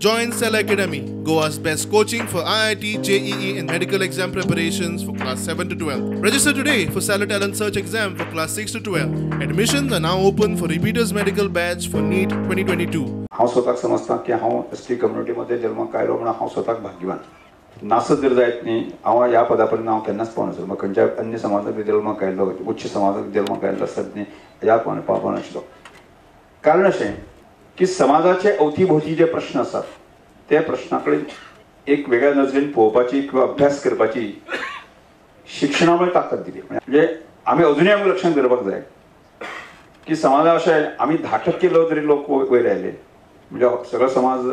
Join Cell Academy, Goa's best coaching for IIT, JEE and medical exam preparations for class 7 to 12. Register today for Stellar Talent Search exam for class 6 to 12. Admissions are now open for repeaters medical batch for NEET 2022. हांव स्वताक समजता की हांव S T कम्युनिटीमध्ये जल्माक आयलो म्हणून हांव स्वताक भाग्यवान नासत जर जायत न्ही, हांव ह्या पदा पर्यंत हांव केन्नाच पावनासलो. म्हाका खंयच्या अन्य समाजाक जल्माक आयलो, उच्च समाजाक जल्माक आयलो आसत न्ही, ह्या पावनाशिल्लो. कारण अशें की समाजाचे अवतीभोवती जे प्रश्न आसात ते प्रश्ना कडेन एक वेगळ्या नजरेन पळोवपाची किंवा अभ्यास करपाची शिक्षणा मुळे ताकद दिली. म्हणजे आमी अजुनूय आमकां लक्षांत दवरपाक जाय की समाजा अशें आमी 10% लोक जरी लोक वयर आयले म्हणजे सगळो समाज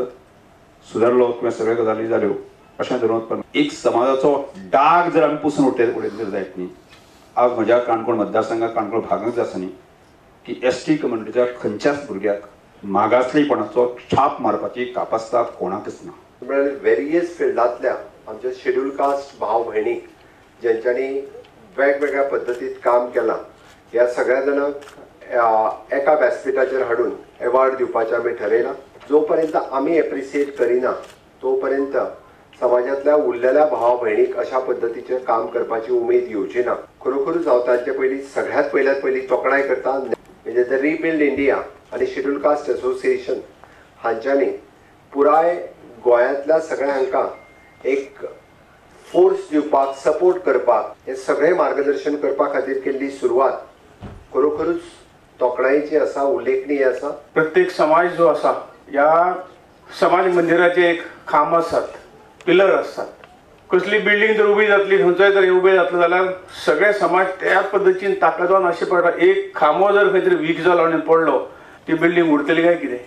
सुदारलो किंवा सगळ्यो गजाली जाल्यो अशें धरून पण एक समाजाचो डाग जर आमी पुसून उडयत जर जायत न्ही, आज म्हज्या काणकोण मतदारसंघात काणकोण भागांत आसा न्ही की एस टी कम्युनिटीच्या खंयच्याच भुरग्याक मागासलेपणाचो छाप मारपाची कापास्ताद कोणाकच ना. म्हळ्यार वेरियस फिल्डांतल्या आमच्या शेड्यूल कास्ट भाव भयणीक ज्यांच्यांनी वेगवेगळ्या पद्दतीत काम केलां ह्या सगळ्या जाणांक एका व्यासपीठाचेर हाडून एवॉर्ड दिवपाचें आमी ठरयलां. जो पर्यंत आमी एप्रिसिएट करिना तो पर्यंत समाजांतल्या उरलेल्या भावा भयणीक अशा पद्दतीचें काम करपाची उमेद येवची ना. खरोखरूच हांव तांचे पयलीं सगळ्यांत पयल्यात पयलीं तोखणाय करता. म्हणजे the rebuild India आनी शेड्यूल कास्ट असोसिएशन हांच्यांनी पुराय गोंयांतल्या सगळ्या हांकां एक फोर्स दिवपाक, सपोर्ट करपाक, हें सगळें मार्गदर्शन करपा खातीर केल्ली सुरवात खरोखरूच तोखणायेची आसा, उल्लेखनीय आसा. प्रत्येक समाज जो आसा ह्या समाज मंदिराचे एक खांब आसात, पिलर आसतात. कसली बिल्डींग जर उबी जातली, खंयचोय तरी उबे जातलो जाल्यार सगळे समाज त्या पद्दतीन ताकदवान अशें पडटा. एक खांबो जर खंय तरी वीक जालो आनी पडलो ती बिल्डींग उरतली काय कितें.